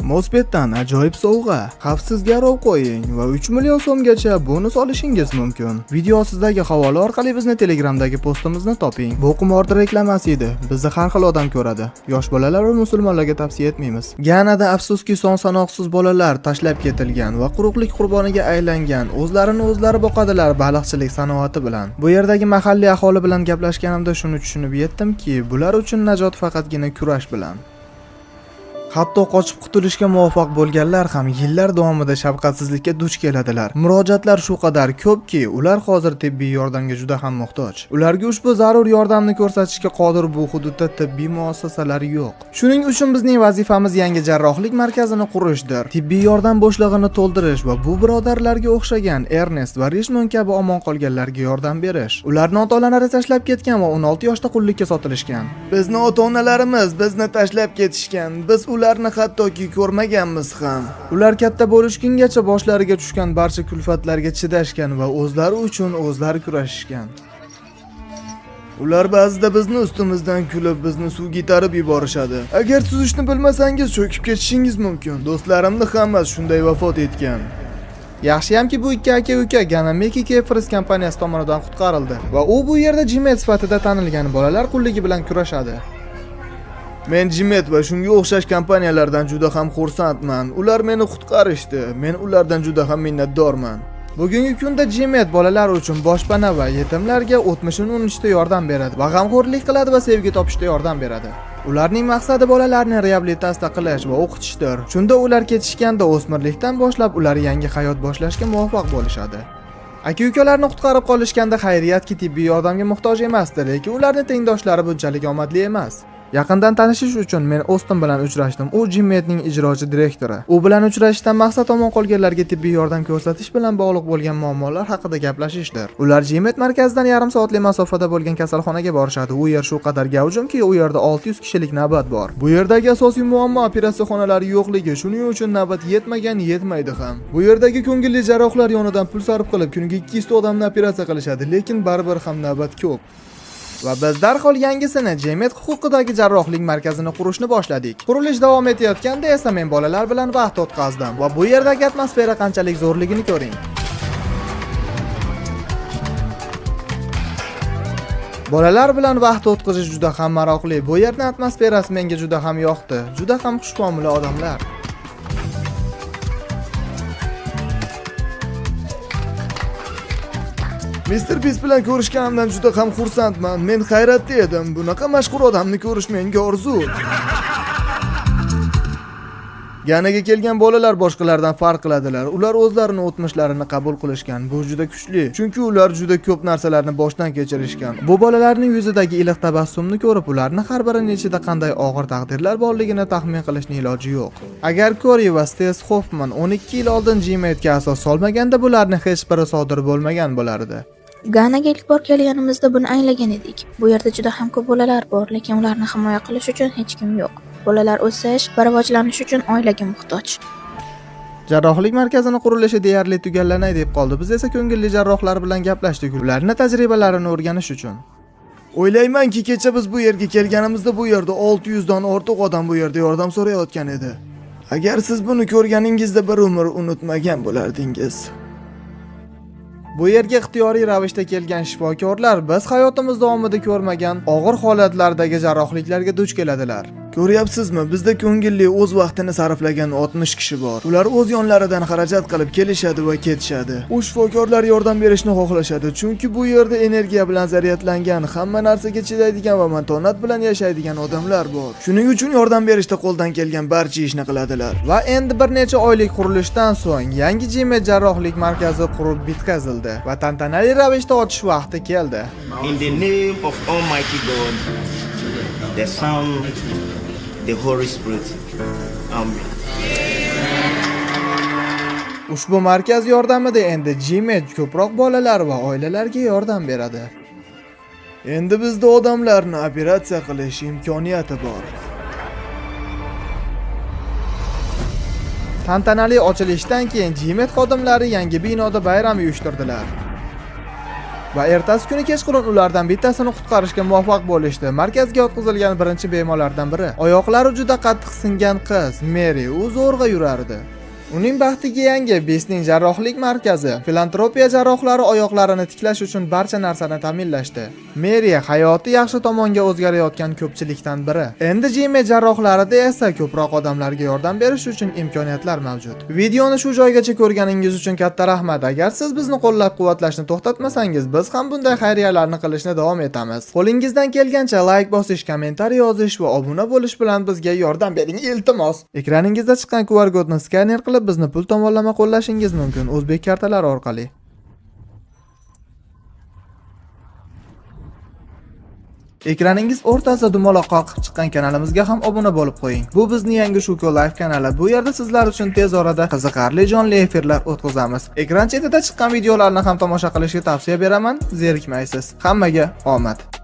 Mosbetdan ajoyib sovg'a. Xavfsiz garov qo'ying va 3 million so'mgacha bonus olishingiz mumkin. Video ostidagi havola orqali bizni Telegramdagi postimizni toping. Bu qimor reklamasi edi. Bizni har xil odam ko'radi. Yosh bolalar va musulmonlarga tavsiya etmaymiz. Ganada afsuski son-sanoqsiz bolalar tashlab ketilgan va quruqlik qurboniga aylangan. O'zlarini o'zlari boqadilar baliqchilik sanoati bilan. Bu yerdagi mahalliy aholi bilan gaplashganimda shuni tushunib yetdimki, bular uchun najot faqatgina kurash bilan. Hatto qochib qutulishga muvaffaq bo'lganlar ham yillar davomida shafqatsizlikka duch keladilar. Murojaatlar shu qadar ko'pki, ular hozir tibbiy yordamga juda ham muhtoj. Ularga ushbu zarur yordamni ko'rsatishga qodir bu hududda tibbiy muassasalar yo'q. Shuning uchun bizning vazifamiz yangi jarrohlik markazini qurishdir. Tibbiy yordam bo'shlig'ini to'ldirish va bu birodarlarga o'xshagan Ernest va Richmond kabi omon qolganlarga yordam berish. Ularni ota-onalari tashlab ketgan va 16 yoshda qullikka sotilishgan. Bizni ota-onalarimiz bizni tashlab ketishgan. Biz ularni hattoki ko'rmaganmiz ham. Ular katta bo'lishgungacha boshlariga tushgan barcha kulfatlarga chidashgan va o'zlari uchun o'zlari kurashishgan. Ular ba'zida bizni ustimizdan kulib, bizni suvga itarib yuborishadi. Agar suzishni bilmasangiz, cho'kib ketishingiz mumkin. Do'stlarimni hammasi shunday vafot etgan. Yaxshiyamki, bu ikki aka-uka Gana Meki Kefris kompaniyasi tomonidan qutqarildi va u bu yerda Jimet sifatida tanilgan bolalar qulligi bilan kurashadi. Men Jimet va shunga o'xshash kompaniyalardan juda ham xursandman. Ular meni qutqarishdi. Men ulardan juda ham minnatdorman. Bugungi kunda Jimet bolalar uchun boshpana va yetimlarga o'tmishini unutishda yordam beradi va g'amxo'rlik qiladi va sevgi topishda yordam beradi. Ularning maqsadi bolalarni reabilitatsiya qilish va o'qitishdir. Shunda ular ketishganda o'smirlikdan boshlab ular yangi hayot boshlashga muvaffaq bo'lishadi. Aka-ukalarni qutqarib qolishganda xayriyatki tibbiy yordamga muhtoj emasdi, lekin ularning tengdoshlari bunchalik omadli emas. Yaqindan tanishish uchun men Oston bilan uchrashdim. U Jimmetning ijrochi direktori. U bilan uchrashishdan maqsad omon qolganlarga tibbiy yordam ko'rsatish bilan bog'liq bo'lgan muammolar haqida gaplashishdir. Ular Jimmet markazidan yarim soatlik masofada bo'lgan kasalxonaga borishadi. U yer shu qadar gavjumki, u yerda 600 kishilik navbat bor. Bu yerdagi asosiy muammo operatsiya xonalari yo'qligi. Shuning uchun navbat yetmagan, yetmaydi ham. Bu yerdagi ko'ngilli jarrohlar yonidan pul sarf qilib, kuniga 200 ta odamni operatsiya qilishadi, lekin baribir ham navbat ko'p. Va biz darhol yangisini, jamiyat huquqidagi jarrohlik markazini qurishni boshladik. Qurilish davom etayotganda esa men bolalar bilan vaqt o'tkazdim va bu yerdagi atmosfera qanchalik zo'rligini ko'ring. Bolalar bilan vaqt o'tkazish juda ham maroqli. Bu yerning atmosferasi menga juda ham yoqdi. Juda ham xushmuomala odamlar. Mr. Beast bilan ko'rishganimdan juda ham xursandman. Men hayratda edim. Bunaqa mashhur odamni ko'rish menga orzu. Ganaga kelgan bolalar boshqalardan farq qiladilar. Ular o'zlarini o'tmishlarini qabul qilishgan. Bu juda kuchli. Chunki ular juda ko'p narsalarni boshdan kechirishgan. Bu bolalarning yuzidagi iliq tabassumni ko'rib, ularni har birining ichida qanday og'ir taqdirlar borligini taxmin qilishning iloji yo'q. Agar Kori va Stes Hoffman 12 yil oldin Gmailga asos solmaganda, bularni hech biri sodir bo'lmagan bo'lardi. Ganaga ilk bor kelganimizda buni anglagan edik. Bu yerda juda ham ko'p bolalar bor, lekin ularni himoya qilish uchun hech kim yo'q. Bolalar o'sish va rivojlanish uchun oilaga muhtoj. Jarrohlik markazini qurilishi deyarli tugallanay deb qoldi. Biz esa ko'ngilli jarrohlar bilan gaplashdik, ularni tajribalarini o'rganish uchun. O'ylaymanki, kecha biz bu yerga kelganimizda bu yerda 600 dan ortiq odam bu yerda yordam so'rayotgan edi. Agar siz buni ko'rganingizda bir umr unutmagan bo'lardingiz. Bu yerga ixtiyoriy ravishda kelgan shifokorlar biz hayotimiz davomida ko'rmagan og'ir holatlardagi jarrohliklarga duch keladilar. Ko'ryapsizmi, bizda ko'ngilli o'z vaqtini sarflagan 60 kishi bor. Ular o'z yonlaridan xarajat qilib kelishadi va ketishadi. U shifokorlar yordam berishni xohlashadi, chunki bu yerda energiya bilan zaryadlangan, hamma narsaga chidaydigan va matonat bilan yashaydigan odamlar bor. Shuning uchun yordam berishda qo'ldan kelgan barcha ishni qiladilar. Va endi bir necha oylik qurilishdan so'ng yangi Jimmet jarrohlik markazi qurib bitkazildi va tantanali ravishda ochish vaqti keldi. In the name of Almighty God, the Son, the Holy Spirit. Amen. Ushbu markaz yordamida endi Gmet ko'proq bolalar va oilalarga yordam beradi. Endi bizda odamlarni operatsiya qilish imkoniyati bor. Tantanali ochilishdan keyin Gmet xodimlari yangi binoda bayram uyushtirdilar. Va ertasi kuni kechqurun ulardan bittasini qutqarishga muvaffaq bo'lishdi. Markazga yotqizilgan birinchi bemorlardan biri. Oyoqlari juda qattiq singan qiz Meri, u zo'rg'a yurardi. Uning baxtiga yangi Besning jarrohlik markazi filantropiya jarrohlari oyoqlarini tiklash uchun barcha narsani ta'minlashdi. Meri hayoti yaxshi tomonga o'zgarayotgan ko'pchilikdan biri. Endi Jimmy jarrohlarida esa ko'proq odamlarga yordam berish uchun imkoniyatlar mavjud. Videoni shu joygacha ko'rganingiz uchun katta rahmat. Agar siz bizni qo'llab-quvvatlashni to'xtatmasangiz, biz ham bunday xayriyalarni qilishni davom etamiz. Qo'lingizdan kelgancha like bosish, kommentariy yozish va obuna bo'lish bilan bizga yordam bering, iltimos. Ekraningizda chiqqan QR kodni skaner qilib bizni pul tomonlama qo'llashingiz mumkin o'zbek kartalari orqali. Ekraningiz o'rtasida dumaloq qoqib chiqqan kanalimizga ham obuna bo'lib qo'ying. Bu bizni yangi Shuko Live kanali. Bu yerda sizlar uchun tez orada qiziqarli jonli efirlar o'tkazamiz. Ekran chetida chiqqan videolarni ham tomosha qilishga tavsiya beraman. Zerikmaysiz. Hammaga omad.